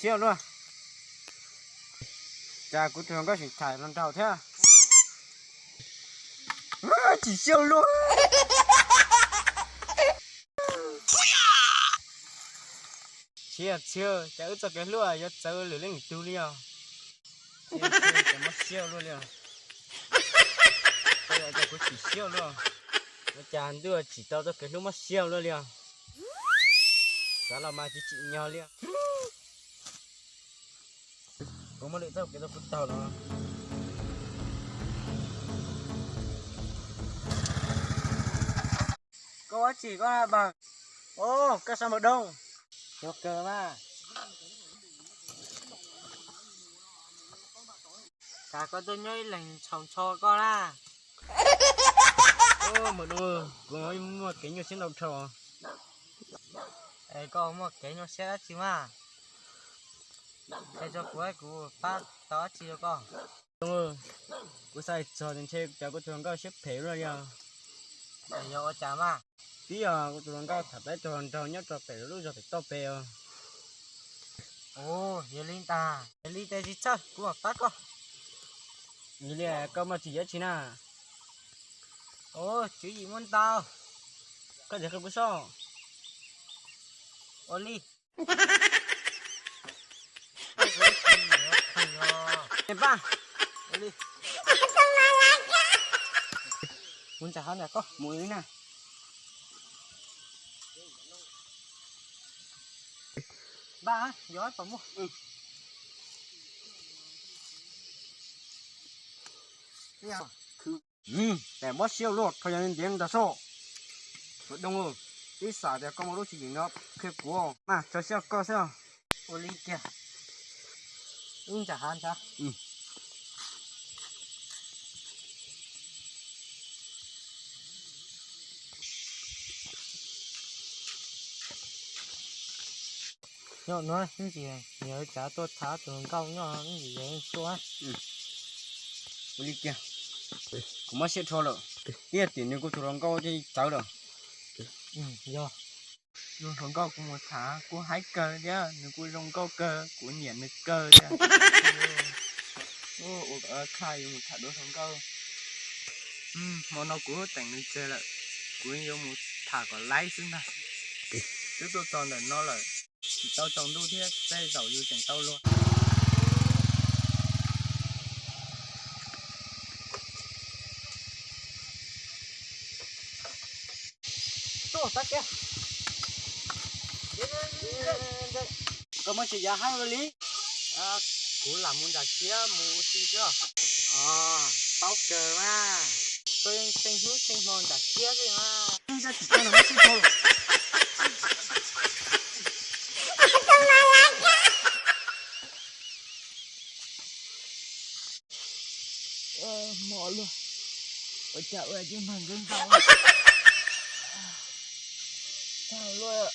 Siab luaj. Cas kuv tus hluas nkauj tseem tham hluas nraug thiab. Tsis siab luaj. Tsis txhia, cas wb txoj kev hlub yuav txawv lwm leej twg li os. Tsis txhia, cas mob siab luaj li os. Cas kuv tsis siab luaj. Ua cas ntuj tsim tau txoj kev hlub mob siab luaj li os. Xav los mas tsis tsim nyog li os. Kuv muaj lwm txoj kev rau kuv taug los. Koj ua tsi koj na pawg? Os, koj sab npawg Doo. Xyov kawg mas. Cas koj tuaj nyob ib leeg txhaum ntsho koj na. Os, npawg Doo, kuv muaj kev nyuaj siab ntau dhau. Es koj muaj kev nyuaj siab dab tsi mas? Qhia rau kuv, kuv pab tau dab tsi rau koj. Kuv xav txog tias ntshe cas kuv tus hluas nkauj siab phem luaj li os. Yog ua cas mas? Twb yog kuv tus hluas nkauj tham tau ib tug hluas nraug nyob rau pem lub zos pem toj pem os. Ua, yog li ntag, yog li ces tsis txhawj, kuv mam pab koj. Yog li koj muaj tswv yim dab tsi na? Ua, tswv yim muaj ntau. Koj tsis qhia kuv saib. Ua li. Pab, ua li. Mus ntsaj hav ntawm koj mus li na. Npaj, yog pom muaj. Tes mob siab luaj, kho yog ntiav ntag soj. Npawg Doo, ib xam tias koj muaj lub tswv yim no qhia kuv mas tso siab koj xwb. Ua li kiag, wb ntsaj hav ntag. Nyob no ntsis, niam tsav tuaj tham tus hluas nkauj nyob ntsis, tuaj. Ua li kiag, kuv mob siab dhau lawm, ib yam tim nws kuv tus hluas nkauj thiaj txawv lawm. Yog, tus hluas nkauj kuv mus tham kuj haib kawg thiab nws kuj zoo nkauj kawg, kuv nyiam nws kawg thiab. Ua kha yuav mus tham dua hluas nkauj. Hmo no kuv teem nws tseg lawm, kuv yuav mus tham kom laib xwb ntag. Twb tuaj txog ntawm no lawm, tsis tau tsaus ntuj thiab tej zaum yus tseem tau luag. Tuaj tab kiag. Koj muab tsis yav haib ua li. Kuv lam mus nram ciab mus ua si xwb. Paub kawg mas, koj yeej tseem hnub tseem hmo nram ciab xwb mas. Tsis tau los muab sib dhau. Mob luaj, ua cas ua tsis mag nkawd ntau. Tag luaj,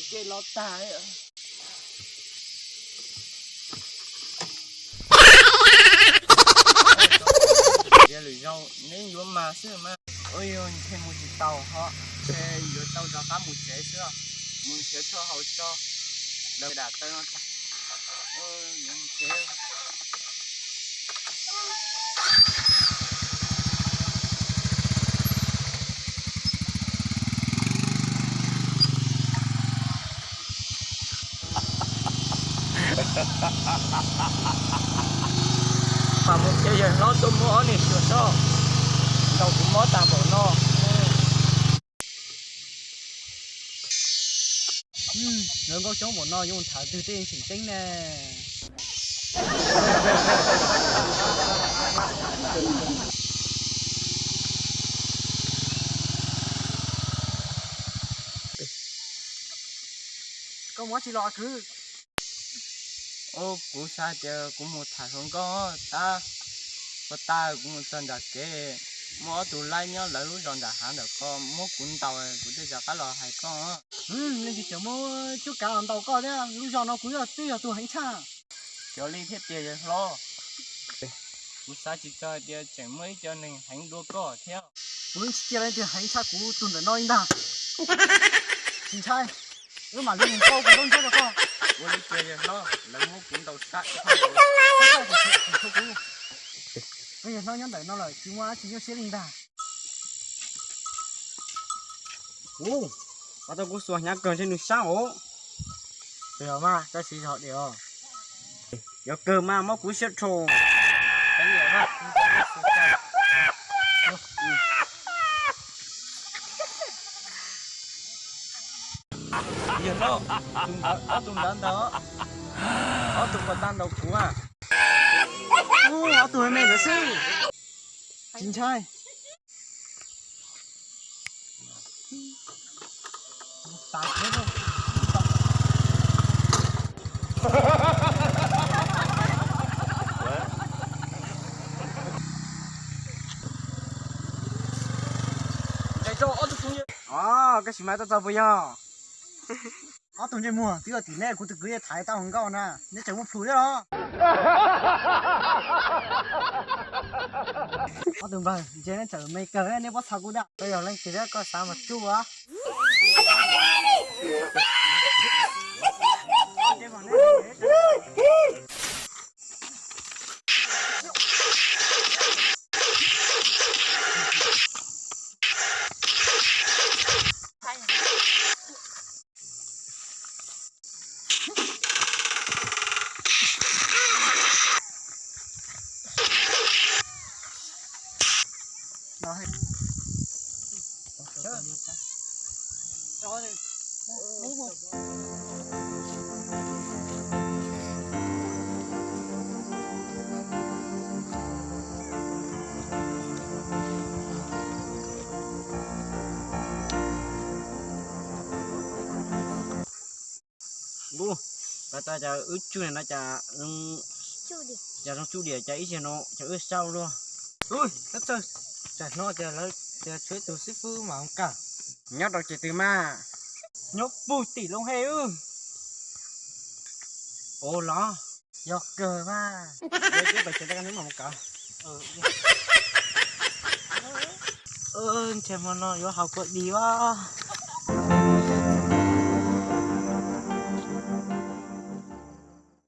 ces los tag. Tias lwm zaus neb yuav mas xwb mas. Ua yog ntshe mus tsis tau ho, ntshe yuav tau rov qab mus tsev xwb. Mus nrhiav tshuaj haus tso, lawv dam taw no tag. Yuav mus tsev. Mas mus tsev, yawg hlob tuaj muab ob niag xyuas soj ntaus kuv mob tas npaum no. Hluas nkauj coob npaum no yuav mus tham twg tej tseem ceeb ne. Koj mus tsis los kwv? Kuv xav tias kuv mus tham hluas nkauj tab, ua tas kuv mus txog nram kev, muaj ob tug laib nyob lawv lub zos nram hav ntawm ko muab kuv ntaus, kuv thiaj rov qab los hais koj. Leej twg tseem muab cuab kav los ntaus koj thiab? Lub zos no kuv yog twb yog tus heev tshaj. Cov li thiaj tias yawg hlob, kuv xav tsis txog hais tias tseem muaj ib co neeg heev dua koj thiab. Kuv tsis cia leej twg heev tshaj kuv tus ntawm no li ntag. Tsis ntshai, wb mam li mus pauj kuv lub ntsej rau koj. Ua li cas yawg hlob lawv muab kuv ntaus sab? Yawg hlob nyob ntawm no lawm tsis muaj dab tsi nyuaj siab li ntag. Ub, pab tau kuv xuas hnyav kawg ntshe nws sab os. Yog mas tab sis yog diam os. Yog kawg mas mob kuv siab dhau. Yawg hlob, ob tug ntawd ntawd, ob tug puas tau ntaus kuv a? Ub, ob tug me me ntawd xwb. Tsis ntshai. Os, koj tsis mas tau txog puas yog? Ob tug ntsej muag twb yog tim neb, kuv tus kwv thaiv tau hluas nkauj na, neb tseem muaj plhus thiab los? Ob tug npawg, ntshe neb tseem me kawg neb pob txha kuv da. Koj yog leej twg thiab koj xav mas tsuj as. Ub, pas tas cas wb tsuj no cas, cas zoo tsuj diam cas ib zaug no cas wb sau luaj. Ub, tsam no cas lawv tias tshuav ib tug xib fwb mas mus kawm. Nyob rau ces twg mas? Nyob puag tim Looj Hej wb. Ua los? Yog kawg mas. Pais tsev rau hnub mam mus kawm. Ntshe hmo no yuav haus kua dis os.